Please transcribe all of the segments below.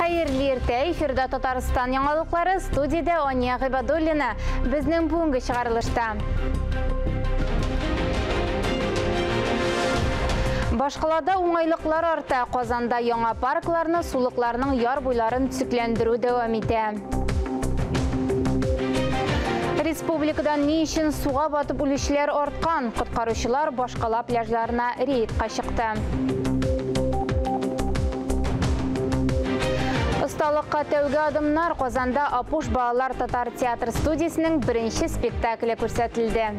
Хәерле иртә, эфирда Татарстан яңалыклары, студиядә Ания Гыйбадуллина. Безнең бүгенге чыгарылышта. Башкалада уңайлыклар арта. Казанда яңа паркларны, сулыкларның яр буйларын төзекләндерү дәвам итә. Республикадан ни өчен суга батып үлүчеләр арткан? Коткаручылар башкала пляжларына рейдка чыкты. Осталыкка тәүге адымнар. Казанда Апуш балалар татар театр студиясенең беренче спектакле күрсәтелде.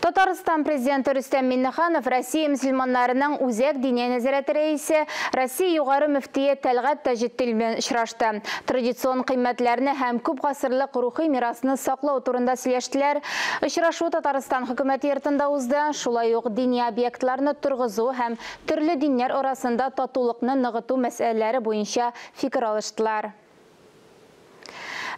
Татарстан президенты Рөстәм Миңнеханов Россия мөселманнарының үзәк диния нәзарәте рәисе, Россия югары мөфтие Тәлгать Таҗетдин белән очрашты. Традицион кыйммәтләрне һәм күп гасырлык рухи мирасны саклау турында сөйләштеләр. Очрашу Татарстан хөкүмәте йортында узды. Шулай ук дини объектларны торгызу һәм төрле диннәр арасында татулыкны ныгыту мәсьәләләре буенча фикер алыштылар.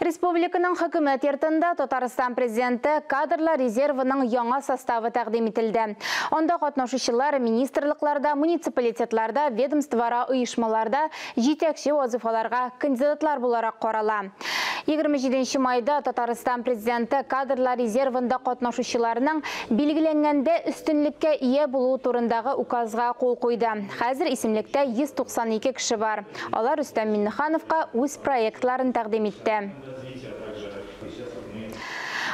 Республиканың хөкүмәт йортында Татарстан президенты кадрлар резервының яңа составы тәкъдим ителде. Анда катнашучылар министрлыкларда, муниципалитетларда, ведомствоара оешмаларда җитәкче вазифаларга кандидатлар буларак карала. 27 майда Татарстан президенты кадрлар резервында катнашучыларның билгеләнгәндә өстенлеккә ия булуы турындагы указга кул куйды. Хәзер исемлектә 192 кеше бар. Алар Рөстәм Миңнехановка үз проектларын тәкъдим итте.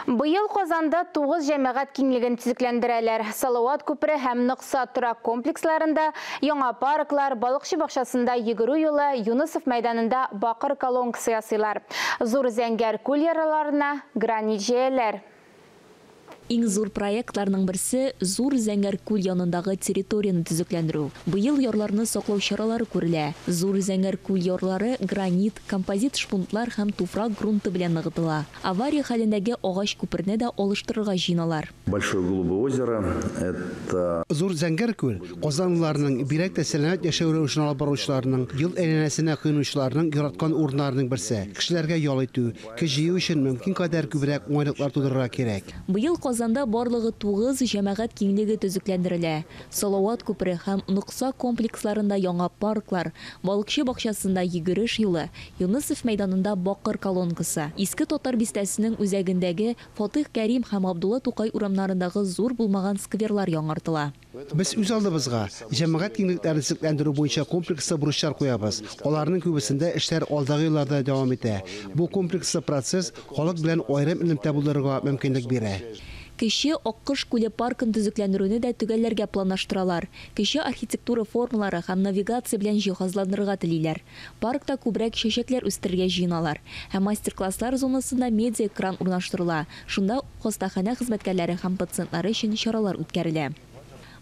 Быел Казанда 9 җәмәгать киңлеген төзекләндерәләр. Салават күпере һәм Нокса торак комплексларында яңа парклар, Балыкчы бакчасында йөгерү юлы, Юнысов мәйданында бакыр колонкасы ясыйлар. Зур зәңгәр күл ярларына гранит җәяләр. Иң зур проектларның берсе Зур Зәңгәр күл янындагы территорияне төзекләндерү. Быел ярларны саклау чаралары күрелә. Зур Зәңгәр күл ярлары гранит, композит шпунтлар һәм туфрак грунты белән ныгытыла. Авария хәлендәге агач күперне дә алыштырырга җыеналар. Большое голубое озеро это Зур Зәңгәр күл казанлыларның, бигрәк тә сәламәт яшәү рәвешен алып баручыларның, ел әйләнәсенә коенучыларның яраткан урыннарының берсе. Кешеләргә ял итү, көч җыю өчен мөмкин кадәр күбрәк уңайлыклар тудырырга кирәк. Быел Казанда барлыгы 9 җәмәгать киңлеге төзекләндерелә. Салават күпере һәм Нокса комплексларында яңа парклар, Балыкчы бакчасында йөгереш юлы, Юнысов мәйданында бакыр колонкасы, Иске Татар бистәсенең үзәгендәге Фатих Кәрим һәм Абдулла Тукай урамнарындагы зур булмаган скверлар яңартыла. Без үз алдыбызга җәмәгать киңлекләрен төзекләндерү буенча комплекслы бурычлар куябыз. Аларның күбесендә эшләр алдагы елларда дәвам итә. Бу комплекслы процесс халык белән аерым элемтә булдырырга мөмкинлек бирә. Кече Аккош күле паркын төзекләндерүне дә төгәлләргә планлаштыралар. Кече архитектура формалары һәм навигация белән җиһазландырырга телиләр. Паркта күбрәк чәчәкләр үстерергә җыеналар. Һәм мастер-класслар зонасында медиа-экран урнаштырыла. Шунда хастаханә хезмәткәрләре һәм пациентлары өчен чаралар үткәрелә.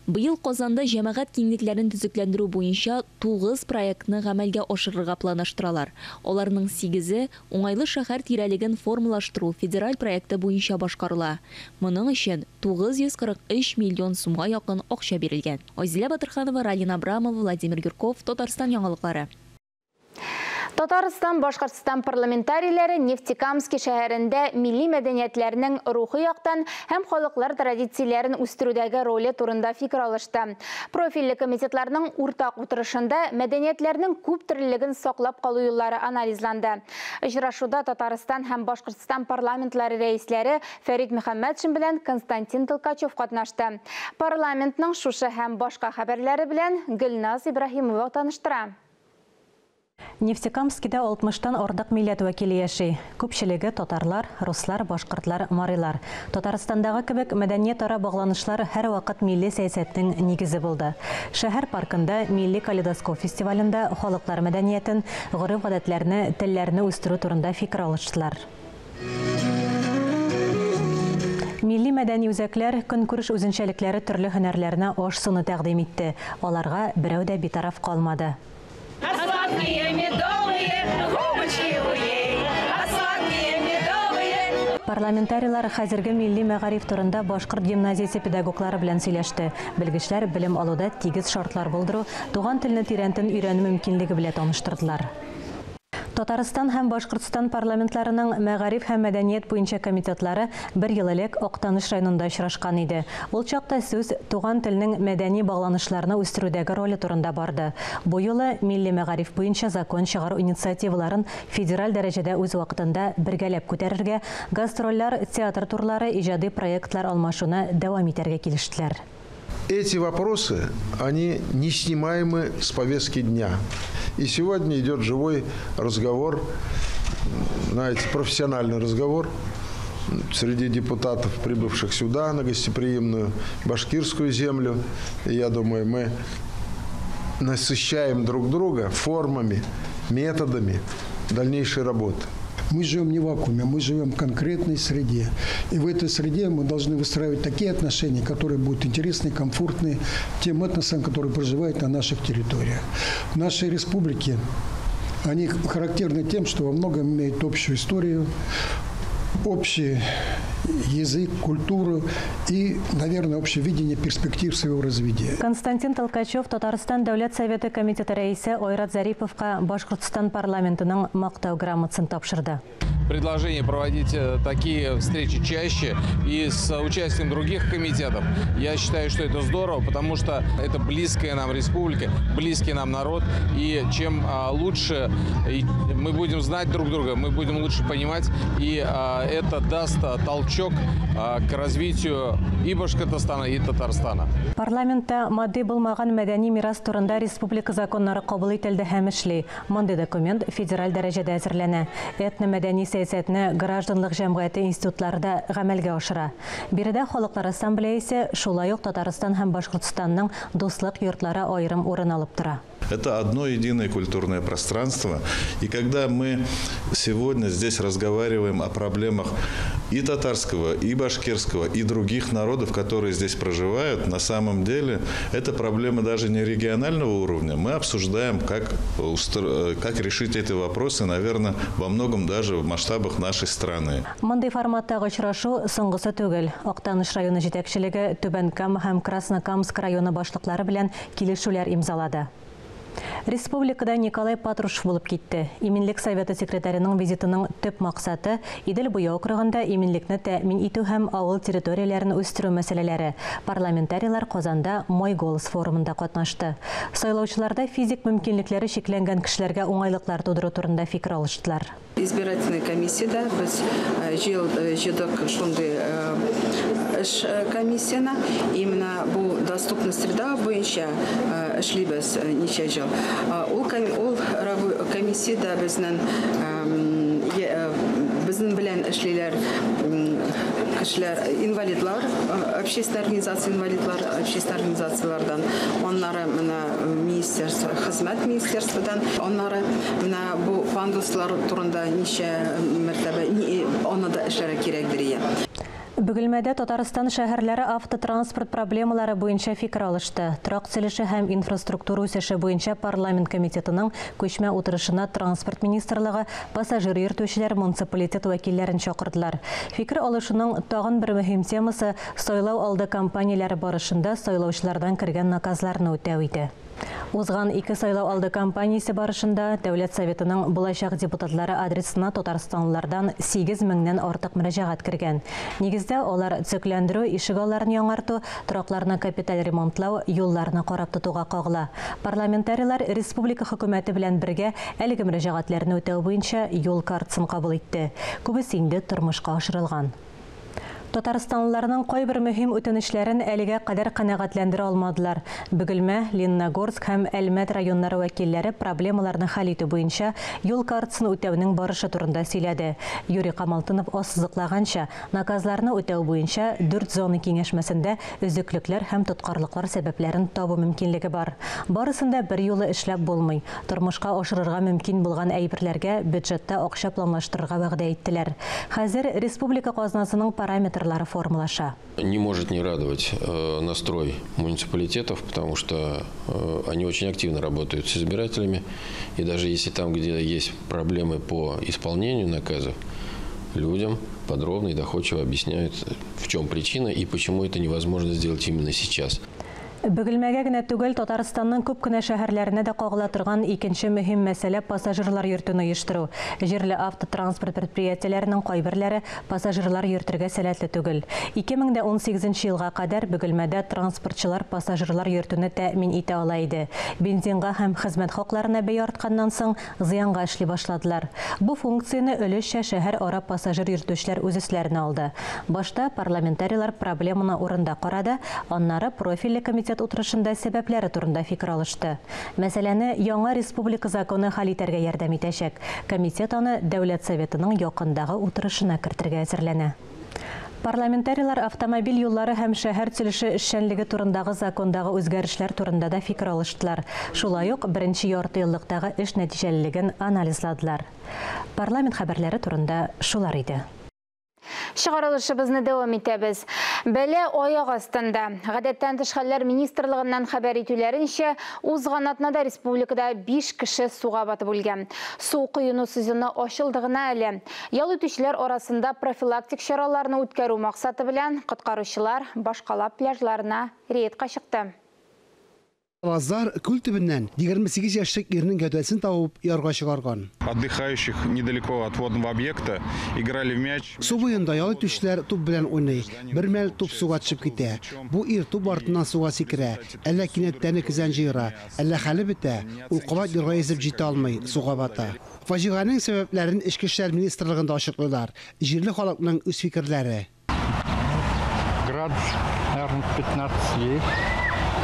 Быел Казанда җәмәгать киңлекләрен төзекләндерү буенча 9 проектны гамәлгә ашырырга планлаштыралар. Аларның 8-е уңайлы шәһәр тирәлеген формалаштыру федераль проекты буенча башкарыла. Моның өчен 943 миллион сумга якын акча бирелгән. Айзилә Батырханова, Ралина Абрамова, Владимир Юрков, Татарстан яңалыклары. Татарстан, Башкортстан парламентарийлары Нефтекамский шәһәрендә милли мәдәниятләрнең рухи яктан һәм халыклар традицияләрен үстерүдәге роле турында фикер алышты. Профильле комитетларның уртак утырышында мәдәниятләрнең күп төрлелеген саклап калу юллары анализланды. Очрашуда Татарстан һәм Башкортстан парламентлары рәисләре Фәрит Мөхәммәтшин белән Константин Толкачев катнашты. Парламентның шушы һәм башка хәбәрләре белән Гөлназ Ибраһимова таныштыра. Нефтекамскида 60-тан артык милләт вәкиле яши. Күпчелеге татарлар, руслар, башкортлар, марилар. Татарстандагы кебек мәдәниятара багланышлар һәрвакыт милли сәясәтнең нигезе булды. Шәһәр паркында милли калейдоскоп фестивалендә халыклар мәдәниятен, гореф-гадәтләрне, телләрне үстерү турында фикер алыштылар. Милли мәдәни үзәкләр көнкүреш үзенчәлекләре төрле һөнәрләренә аш-суны тәкъдим итте. Аларга берәү дә битараф калмады. А сладкие медовые губочки у ей, а сладкие медовые. Парламентарийлар хәзерге милли мәгариф турында башкорт гимназиясе педагоглары белән сөйләште. Белгечләр белем алуда тигез шартлар булдыру, туган телне тирәнтен өйрәнү мөмкинлеге белән таныштырдылар. Татарстан һәм Башкортстан парламентларының мәгариф һәм мәдәният буенча комитетлары бер ел элек Актаныш районында очрашкан иде. Ул чакта сүз туган телнең мәдәни багланышларны үстерүдәге роле турында барды. Бу юлы милли мәгариф буенча закон чыгару инициативаларын федераль дәрәҗәдә үз вакытында бергәләп күтәрергә, гастрольләр, театр турлары, иҗади проектлар алмашуны дәвам итәргә килештеләр. Эти вопросы, они не снимаемы с повестки дня. И сегодня идет живой разговор, знаете, профессиональный разговор среди депутатов, прибывших сюда, на гостеприимную башкирскую землю. И я думаю, мы насыщаем друг друга формами, методами дальнейшей работы. Мы живем не в вакууме, мы живем в конкретной среде. И в этой среде мы должны выстраивать такие отношения, которые будут интересны, комфортны тем этносам, которые проживают на наших территориях. Наши республики, они характерны тем, что во многом имеют общую историю, общий язык, культуру и, наверное, общее видение перспектив своего развития. Константин Толкачев Татарстан Дәүләт Советы комитеты рәисе Айрат Зариповка Башкортстан парламентының мактау грамотасын тапшырды. Предложение проводить такие встречи чаще и с участием других комитетов. Я считаю, что это здорово, потому что это близкая нам республика, близкий нам народ. И чем лучше мы будем знать друг друга, мы будем лучше понимать, и это даст толчок к развитию и Башкортостана, и Татарстана. Парламентта матди булмаган мәдәни мирас турында республика законнары кабул ителде һәм эшли. Мондый документ федераль дәрәҗәдә әзерләнә. Этномәдәни сәясәтне гражданлык җәмгыяте институтлары да гамәлгә ашыра. Биредә Халыклар ассамблеясы, шулай ук Татарстан һәм Башкортстанның дуслык йортлары аерым урын алып тора. Это одно единое культурное пространство. И когда мы сегодня здесь разговариваем о проблемах и татарского, и башкирского, и других народов, которые здесь проживают, на самом деле это проблема даже не регионального уровня. Мы обсуждаем, как решить эти вопросы, наверное, во многом даже в масштабах нашей страны. Мондый форматтагы очрашу соңгысы түгел. Актаныш районы җитәкчелеге Түбән Кама һәм Краснокамск районы башлыклары белән килешүләр имзалады. Республикада Николай Патрушев булып китте. Иминлек советы секретарының визитының төп максаты Идел буе округында иминлекне тәэмин итү һәм авыл территорияләрен үстерү мәсьәләләре. Парламентарийлар Казанда «Мой голос» форумында катнашты. Сайлаучыларда физик мөмкинлекләре чикләнгән кешеләргә уңайлыклар тудыру турында фикер алыштылар. Избирательная комиссияда без җыйдык шундый эш комиссияны. Именно бу доступность среда буенча эшлибез ничә ел. Ул комиссияда безнең белән эшлиләр кешеләр, инвалидлар, общественная организация инвалидлар, общественная организациялардан, аннары менә министерство, хезмәт министерстводан, аннары менә бу пандуслар турында ничә мәртәбә аны да эшләргә кирәкдер ия. Бөгелмәдә Татарстан шәһәрләре автотранспорт проблемалары буенча фикер алышты. Торак төзелеше һәм инфраструктура үсеше буенча парламент комитетының күчмә утырышына транспорт министрлыгы, пассажир йөртүчеләр, муниципалитет вәкилләрен чакырдылар. Фикер алышуның тагын бер мөһим темасы сайлау алды кампанияләре барышында сайлаучылардан кергән наказларны үтәү иде. Узган ике сайлау алды кампаниясе барышында Дәүләт Советының булачак депутатлары адресына татарстанлылардан 8 меңнән артык мөрәҗәгать кергән. Нигездә алар төзекләндерү, ишегалларын яңарту, торакларны капиталь ремонтлау, юлларны карап тотуга кагыла. Парламентарийлар республика хөкүмәте белән бергә әлеге мөрәҗәгатьләрне үтәү буенча юл картасын кабул итте. Күбесе инде тормышка ашырылган. Татарстанлыларның кайбер мөһим үтенешләрен әлегә кадәр канәгатьләндерә алмадылар. Бөгелмә, Лениногорск һәм Әлмәт районнары вәкилләре проблемаларны хәл итү буенча юл картасын үтәүнең барышы турында сөйләде. Юрий Камалтынов ассызыклаганча, наказларны үтәү буенча 4 зона киңәшмәсендә өзеклекләр һәм тоткарлыклар сәбәпләрен табу мөмкинлеге бар. Барысын да бер юлы эшләп булмый. Тормышка ашырырга мөмкин булган әйберләргә бюджетта акча планлаштырырга вәгъдә иттеләр. Хәзер республика казнасының параметрлары формалаша. Не может не радовать настрой муниципалитетов, потому что они очень активно работают с избирателями. И даже если там, где есть проблемы по исполнению наказов, людям подробно и доходчиво объясняют, в чем причина и почему это невозможно сделать именно сейчас. Бөгелмәгә генә түгел, Татарстанның күп кенә шәһәрләренә дә кагыла торган икенче мөһим мәсьәлә пассажирлар йөртүне оештыру. Җирле автотранспорт предприятиеләренең кайберләре пассажирлар йөртергә сәләтле түгел. 2018 елга кадәр Бөгелмәдә транспортчылар пассажирлар йөртүне тәэмин итә ала иде. Бензинга һәм хезмәт хакларына бәя артканнан соң зыянга эшли башладылар. Бу функцияне өлешчә шәһәр ара пассажир йөртүчеләр үз өсләренә алды. Башта парламентарийлар проблеманы урында карады, аннары профильле комитет утырышында сәбәпләре турында фикер алышты. Мәсьәләне яңа республика законы хәл итәргә ярдәм итәчәк. Комитет аны Дәүләт Советының якындагы утырышына кертергә әзерләнә. Парламентарийлар автомобиль юллары һәм шәһәр төзелеше эшчәнлеге турындагы закондагы үзгәрешләр турында да фикер алыштылар. Шулай ук беренче ярты еллыктагы эш нәтиҗәлелеген анализладылар. Парламент хәбәрләре турында шулар иде. Чыгарылышыбызны дәвам итәбез. Бәлә аяк астында. Гадәттән тыш хәлләр министрлыгыннан хәбәр итүләренчә, узган атнада республикада 5 кеше суга батып үлгән. Су коену сезоны ачылды гына әле. Ял итүчеләр арасында профилактик чараларны үткәрү максаты белән коткаручылар башкала пляжларына рейдка чыкты. Лазар күл төбеннән 28 яшьлек ирнең гәүдәсен табып ярга чыгарган. Отдыхающих недалеко от водного объекта играли в мяч. Су буенда ял итүчеләр туп белән уйный. Бер мәл туп суга төшеп китә. Бу ир туп артыннан суга сикерә. Әллә кинәт тәне көзән җыера, әллә хәле бетә. Ул кабат ярга йөзеп җитә алмый, суга бата. Фаҗиганең сәбәпләрен Эчке эшләр министрлыгында ачыклыйлар. Җирле халыкның үз фикерләре. Градус, наверное, 15 есть.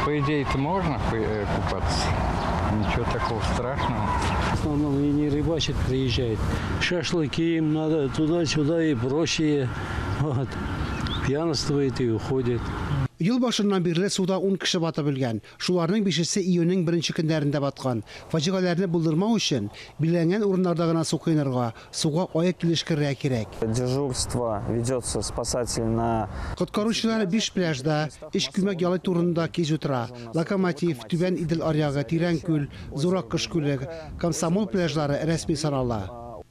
По идее-то можно купаться, ничего такого страшного. В основном и не рыбачат, приезжают. Шашлыки им надо туда-сюда и прочее. Вот. Пьянствует и уходит. Ел башыннан бирле суда 10 кеше батып үлгән. Шуларның 5-се июньнең беренче көннәрендә баткан. Фаҗигаләрне булдырмау өчен билгеләнгән урыннарда гына су коенырга, суга аяк килеш керергә кирәк. Дежурство ведется спасатель на Коткаручылар 5 пляжда, 3 күмәк ял итү урынында кизү тора. Локомотив, Түбән Идел аръягы, Тирән күл, Зур Аккош күле, Комсомол пляжлары рәсми санала.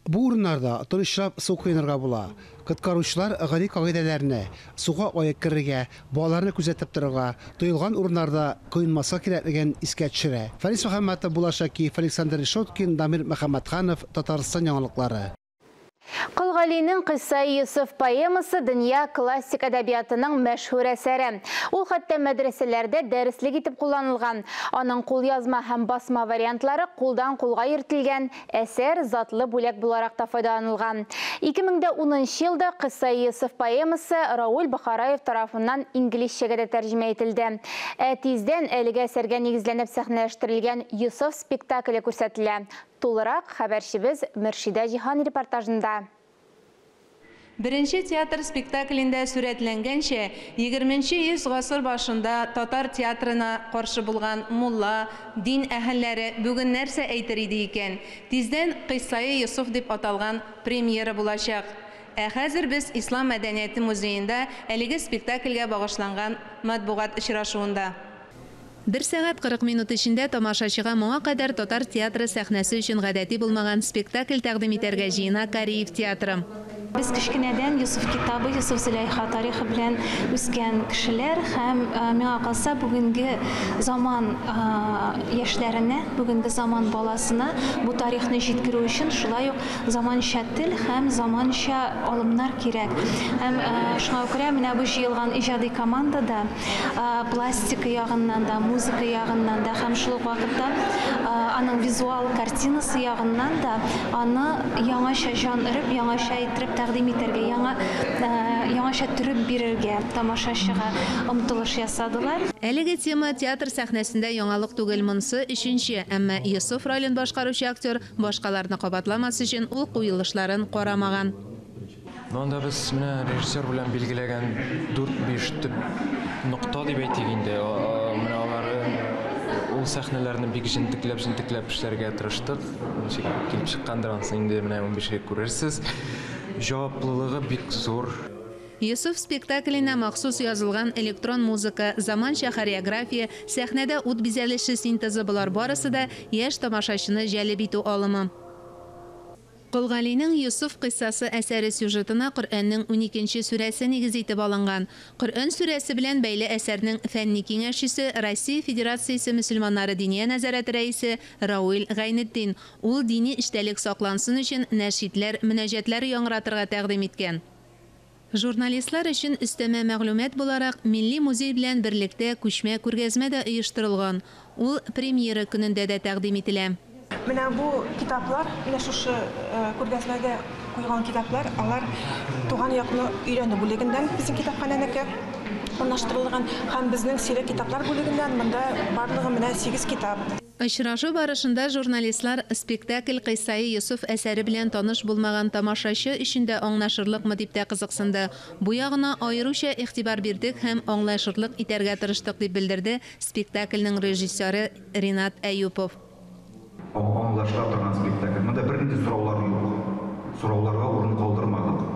Бу урыннарда тынычлап су коенырга була. Коткаручылар гади кагыйдәләрне, суга аяк керергә, балаларны күзәтеп торырга, тоелган урыннарда коенмаска кирәклеген искә төшерә. Фарис Мөхәммәтов, Булат Шакиев, Александр Решеткин, Дамир Мөхәммәтханов, Татарстан яңалыклары. Кол Галинең Кыйссаи Йосыф поэмасы дөнья классик әдәбиятының мәшһүр әсәре. Ул хәтта мәдрәсәләрдә дәреслек итеп кулланылган. Аның кулъязма һәм басма вариантлары кулдан кулга йөртелгән, әсәр затлы бүләк буларак та файдаланылган. 2010 елда Кыйссаи Йосыф поэмасы Рауль Бохараев тарафыннан инглизчәгә дә тәрҗемә ителде. Ә тиздән әлеге әсәргә нигезләнеп сәхнәләштерелгән Йосыф спектакле күрсәтелә. Тулырак хәбәрчебез Мөршидә Җиһан репортажында. Беренче театр спектаклендә сурәтләнгәнчә, 20-нче йөз гасыр башында татар театрына каршы булган мулла, дин әһелләре бүген нәрсә әйтер иде икән? Тиздән Кыйссаи Йосыф дип аталган премьера булачак. Ә хәзер без Ислам мәдәнияте музеенда әлеге спектакльгә багышланган матбугат очрашуында. 1 сәгать 40 минут эчендә тамашачыга моңа кадәр татар театры сәхнәсе өчен гадәти булмаган спектакль тәкъдим итәргә җыена Кариев театры. Без кечкенәдән Йосыф китабы, Йосыф Зөләйха тарихы белән үскән кешеләр һәм миңа калса бүгенге заман яшьләренә, бүгенге заман баласына бу тарихны җиткерү өчен шулай ук заманча тел һәм заманча алымнар кирәк. Һәм шуңа күрә менә бу җыелган иҗади командада пластика ягыннан да, музыка ягыннан да һәм шул ук вакытта аның визуал картинасы ягыннан да аны яңача җан өреп, яңача иттереп тәкъдим итәргә, яңача төреп бирергә тамашачыга омтылыш ясадылар. Әлеге тема театр сәхнәсендә яңалык түгел, монсы өченче, әмма Йосыф ролен башкаручы актер башкаларны кабатламас өчен ул куелышларын карамаган. Монда без менә режиссер белән билгеләгән 4-5 төп нокта дип әйтик инде. Менә алары ул сәхнәләрне бик җентекләп эшләргә тырыштык. Ничек килеп чыккандыр анысы инде менә 15-гә күрерсез. Җаваплылыгы бик зур. Йосыф спектакленә махсус язылган электрон музыка, заманча хореография, сәхнәдә ут бизәлеше синтезы, болар барысы да яшь тамашачыны җәлеп итү алымы. Кол Галинең Йосыф кыйссасы әсәре сюжетына Коръәннең уникенче сүрәсе нигез итеп алынган. Коръән сүрәсе белән бәйле әсәрнең фәнни киңәшчесе Россия Федерациясе мөселманнары Диния нәзарәте рәисе Рауил Гайнетдин. Ул дини эчтәлек саклансын өчен нәшидләр, мөнәҗәтләр яңгыратырга тәкъдим иткән. Журналистлар өчен өстәмә мәгълүмат буларак, Милли музей белән берлектә күчмә күргәзмә дә оештырылган. Ул премьера көнендә дә тәкъдим ителә. Менә бу китаплар, менә шушы күргәзмәгә куйган китаплар, алар туган якны өйрәнү бүлегеннән безнең китапханәнеке урнаштырылган һәм безнең сирәк китаплар бүлегеннән монда барлыгы менә 8 китап. Очрашу барышында журналистлар спектакль Кыйссаи Йосыф әсәре белән таныш булмаган тамашачы өчен дә аңлашырлыкмы дип тә кызыксынды. Бу ягына аеруча игътибар бирдек һәм аңлашырлык итәргә тырыштык, дип белдерде спектакльнең режиссеры Ринат Әюпов. Аңлашыла торган спектакль. Монда бернинди сораулар юк. Сорауларга урын калдырмадык.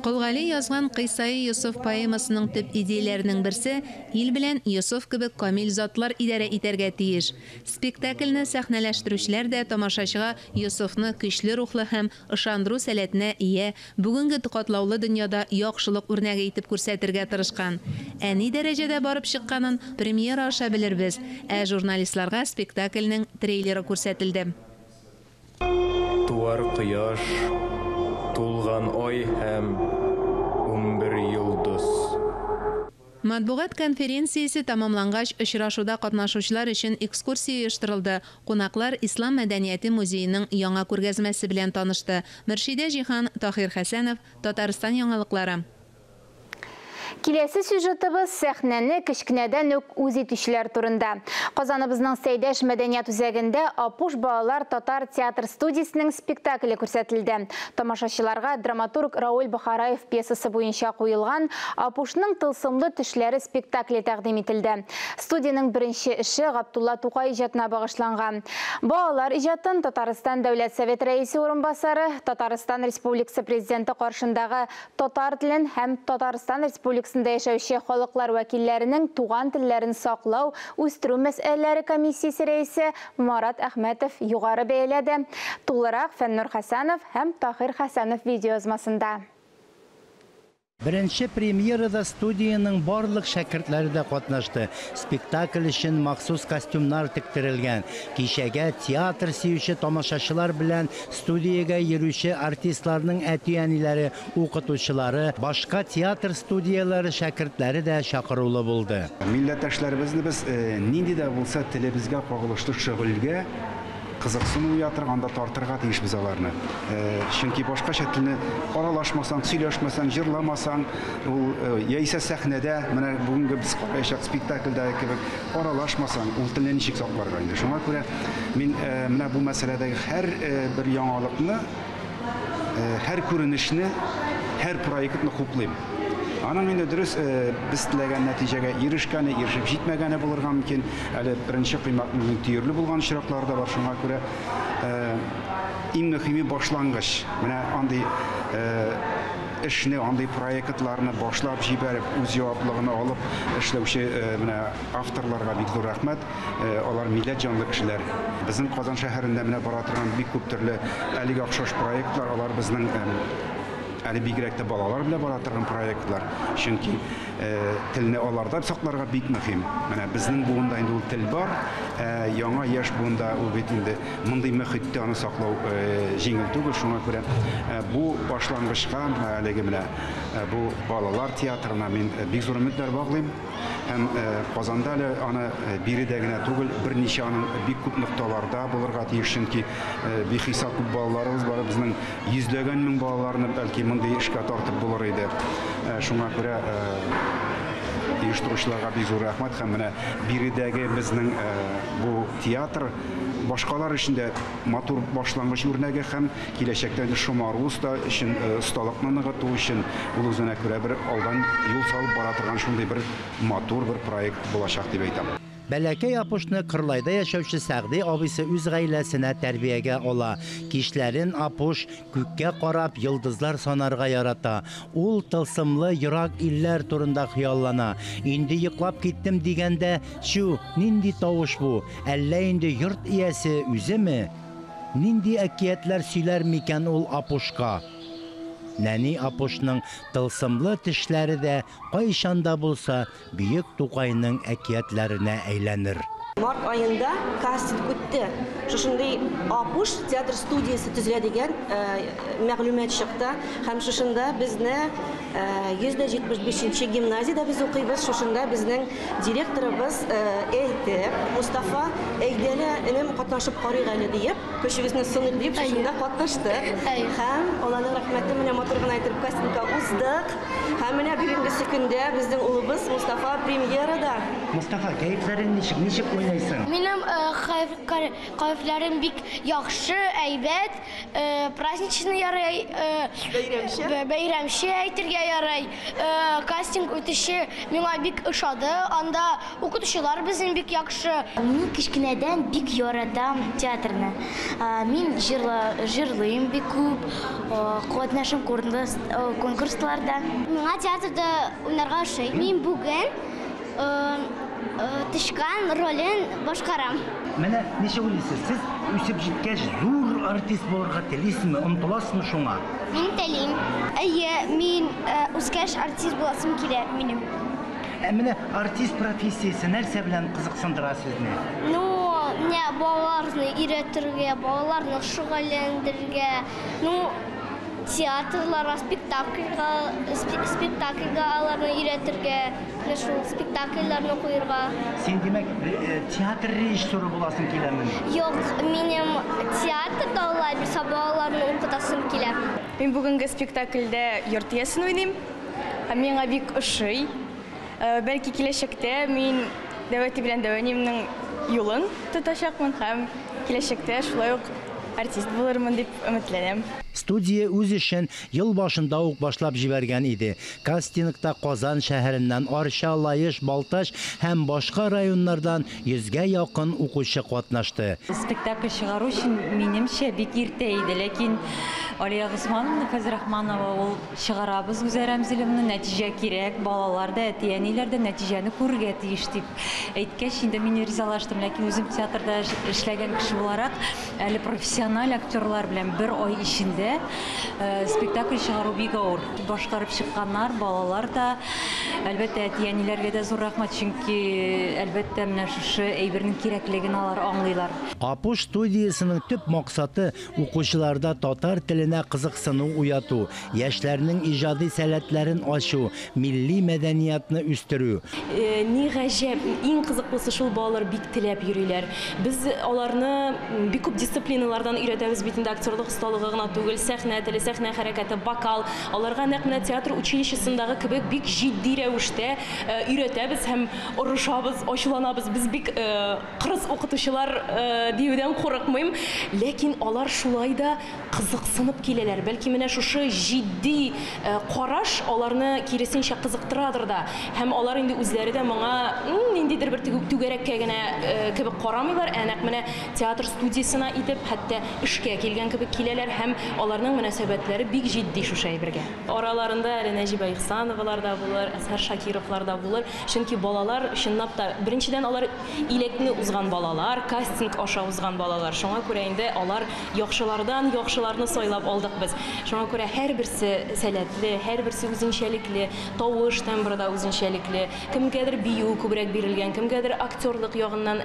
Кол Гали язган Кыйссаи Йосыф поэмасының төп идеяләренең берсе, ил белән Йосыф кебек камил затлар идарә итәргә тиеш. Спектакльне сәхнәләштерүчеләр дә тамашачыга Йосыфны көчле рухлы һәм ышандыру сәләтенә ия, бүгенге катлаулы дөньяда яхшылык үрнәге итеп күрсәтергә тырышкан. Ә ни дәрәҗәдә барып чыкканын премьера аша белербез. Ә журналистларга спектакльнең трейлеры күрсәтелде. Туар кояш, тулган ай һәм 11 йолдыз. Матбугат конференциясе тәмамлангач, очрашуда катнашучылар өчен экскурсия оештырылды. Кунаклар Ислам мәдәнияте музееның яңа күргәзмәсе белән танышты. Мөршидә Җиһан, Таһир Хәсәнов, Татарстан яңалыклары. Киләсе сюжетыбыз сәхнәне кечкенәдән үк үз итүчеләр турында. Казаныбызның Сәйдәш мәдәният үзәгендә Апуш балалар татар театр студиясенең спектакле күрсәтелде. Тамашачыларга драматург Рауль Бохараев пьесасы буенча куелган Апушның тылсымлы төшләре спектакле тәкъдим ителде. Студиянең беренче эше Габдулла Тукай иҗатына багышланган. Балалар иҗатын Татарстан Дәүләт Советы рәисе урынбасары, Татарстан Республикасы президенты каршындагы татар телен һәм Татарстан Республикасында яшәүче халыклар вәкилләренең туган телләрен саклау, үстерү мәсьәләләре комиссиясе рәисе Марат Әхмәтов югары бәяләде. Тулырак Фәннур Хәсәнов һәм Таһир Хәсәнов видеоязмасында. Беренче премьерада студиянең барлык шәкертләре дә катнашты. Спектакль өчен махсус костюмнар тектерелгән. Кичәгә театр сөюче тамашачылар белән студиягә йөрүче артистларның әти-әниләре, укытучылары, башка театр студияләре шәкертләре дә чакырулы булды. Милләттәшләребезне без нинди дә булса телебезгә кагылышлы шөгыльгә кызыксыну уятырга, анда тартырга тиешбез аларны. Чөнки башкача телне аралашмасаң, сөйләшмәсәң, җырламасаң, ул яисә сәхнәдә, менә бүгенге без караячак спектакльдәге кебек аралашмасаң, ул телне ничек сакларга инде. Шуңа күрә мин менә бу мәсьәләдәге һәр бер яңалыкны, һәр күренешне, һәр проектны хуплыйм. Аның инде дөрес без теләгән нәтиҗәгә ирешкәне, ирешеп җитмәгәне булырга мөмкин. Әле беренче коймакның төерле булган очраклары да бар. Шуңа күрә иң мөһиме башлангыч. Менә андый эшне, андый проектларны башлап җибәреп, үз җаваплыгына алып эшләүче менә авторларга бик зур рәхмәт. Алар милләт җанлы кешеләр. Безнең Казан шәһәрендә менә бара торган бик күп төрле әлеге охшаш проектлар, алар безнең әле бигрәк тә балалар белән бара торган проектлар. Чөнки телне аларда сакларга бик мөһим. Менә безнең буында инде ул тел бар, яңа яшь буында ул бит инде мондый мөхиттә аны саклау җиңел түгел. Шуңа күрә бу башлангычка, әлеге менә бу балалар театрына мин бик зур өметләр баглыйм. Һәм Казанда әле аны биредә генә түгел, берничә аның бик күп нокталарда булырга тиеш, чөнки бихисап күп балаларыбыз бар, безнең йөзләгән мең балаларны бәлки мондый эшкә тартып булыр иде. Шуңа күрә оештыручыларга бик зур рәхмәт. Һәм менә биредәге безнең бу театр башкалар өчен дә матур башлангыч үрнәге һәм киләчәктә инде шомару өчен, осталыкны ныгыту өчен ул үзенә күрә бер алдан юл салып бара торган шундый бер матур бер проект булачак дип әйтәм. Бәләкәй Апушны Кырлайда яшәүче Сәгъди абыйсы үз гаиләсенә тәрбиягә ала. Кичләрен Апуш күккә карап йолдызлар санарга ярата. Ул тылсымлы ерак илләр турында хыяллана. Инде йоклап киттем дигәндә, чү, нинди тавыш бу? Әллә инде йорт иясе үземе? Нинди әкиятләр сөйләр микән ул Апушка? Нәни Апушның тылсымлы тешләре дә кайчан да булса бөек Тукайның әкиятләренә әйләнер. Март аенда кастинг үтте. Шушындый Апуш театр студиясе төзелә дигән мәгълүмат чыкты. Һәм шушында безне 175нче гимназиядә без укыйбыз. Шушында безнең директорыбыз әйтте: "Мустафа, әйдәле, энем, катнашып карыйк әле", диеп, көчебезне сыныйк дип шушында катнаштык. Һәм Алланың рәхмәте менә матур гына итеп кастингка уздык. Һәм менә бүгенге көндә безнең улыбыз Мустафа премьерада. Мустафа, кәефләрең ничек? Ничек уйныйсың? Минем кәефләрем бик яхшы, әйбәт, праздничный ярый, бәйрәмче әйтергә ярый. Кастинг үтеше миңа бик ошады. Анда укытучылар безнең бик яхшы. Мин кечкенәдән бик яратам театрны. Мин җырлыйм бик күп, катнашам конкурсларда. Миңа театрда уйнарга ошый. Мин бүген тычкан ролен башкарам. Менә ничек уйлыйсыз, сез үсеп җиткәч зур артист булырга телисезме, омтыласызмы шуңа? Мин телим. Әйе, мин үскәч артист буласым килә минем. Ә менә артист профессиясе нәрсә белән кызыксындыра сезне? Ну, менә балаларны өйрәтергә, балаларны шөгыльләндерергә, ну, театрларга, спектакльгә аларны өйрәтергә, менә шул спектакльләрне куярга. Син, димәк, театр режиссеры буласың киләме? Юк, минем театрда алай булса балаларны укытасым килә. Мин бүгенге спектакльдә йорт иясен уйныйм. Һәм миңа бик ошый. Бәлки киләчәктә мин Дәүәти белән Дәвәнимнең юлын тотачакмын һәм киләчәктә шулай ук артист булырмын дип өметләнәм. Студия үз эшен ел башында ук башлап җибәргән иде. Кастингта Казан шәһәреннән, Арча, Лаеш, Балтач һәм башка районнардан 100гә якын укучы катнашты. Спектакль чыгару өчен минемчә бик иртә иде, ләкин Алия Госмановна Фәзрахманова ул чыгарабыз Гүзәл Рәмзилевна, нәтиҗә кирәк, балалар да, әти-әниләр дә нәтиҗәне күрергә тиеш дип әйткәч, инде мин ризалаштым, ләкин үзем театрда эшләгән кеше буларак, әле профессиональ актерлар белән бер ай эчендә спектакль чыгару бик авыр. Башкарып чыкканнар, балалар да, әлбәттә, әти-әниләргә дә зур рәхмәт, чөнки әлбәттә менә шушы әйбернең кирәклеген алар аңлыйлар. Апуш студиясенең төп максаты укучыларда татар теленә кызыксыну уяту, яшьләрнең иҗади сәләтләрен ачу, милли мәдәниятны үстерү. Ни гаҗәп, иң кызыклысы шул, балалар бик теләп йөриләр. Без аларны бик күп дисциплиналардан өйрәтәбез бит инде, актерлык осталыгы гына түгел, сәхнә теле, сәхнә хәрәкәте, вокал. Аларга нәкъ менә театр училищесындагы кебек бик җитди рәвештә өйрәтәбез һәм орышабыз, ачуланабыз. Без бик кырыс укытучылар диюдән курыкмыйм, ләкин алар шулай да кызыксынып киләләр. Бәлки менә шушы җитди караш аларны киресенчә кызыктырадыр да. Һәм алар инде үзләре дә моңа ниндидер бер түгәрәккә генә кебек карамыйлар, ә нәкъ менә театр студиясенә итеп, хәтта эшкә килгән кебек киләләр һәм аларның мөнәсәбәтләре бик җитди шушы әйбергә. Араларында әле Нәҗибә Ихсановалар да булыр, Әзһәр Шакировлар да булыр. Чөнки балалар чынлап та, беренчедән, алар иләкне узган балалар, кастинг аша узган балалар. Шуңа күрә инде алар яхшылардан яхшыларны сайлап алдык без. Шуңа күрә һәрберсе сәләтле, һәрберсе үзенчәлекле, тавыш тембры да үзенчәлекле. Кемгәдер бию күбрәк бирелгән, кемгәдер актерлык ягыннан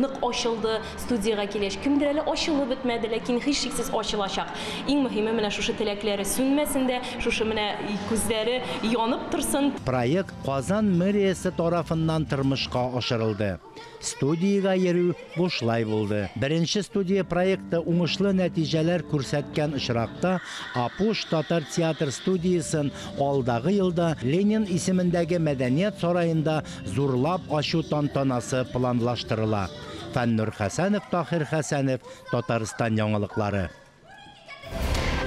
нык ачылды студияга килгәч, кемдер әле ачылып бетмәде, ләкин һичшиксез ачылачак. Иң мөһиме менә шушы теләкләре сүнмәсен дә, шушы менә күзләре янып торсын. Проект Казан мэриясе тарафыннан тормышка ашырылды. Студиягә йөрү бушлай булды. Беренче студия проекты уңышлы нәтиҗәләр күрсәткән очракта Апуш татар театр студиясен алдагы елда Ленин исемендәге мәдәният сараенда зурлап ачу тантанасы планлаштырыла. Фәннур Хәсәнов, Таһир Хәсәнов, Татарстан яңалыклары.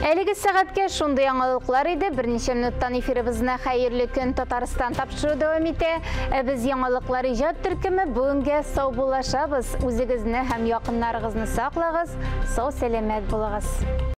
Әлеге сәгатькә шундый яңалыклар иде. Берничә минуттан эфирыбызны Хәерле көн Татарстан тапшыру дәвам итә. Без яңалыклар иҗат төркеме бүгенгә саубуллашабыз. Үзегезне һәм якыннарыгызны саклагыз, сау сәламәт булыгыз.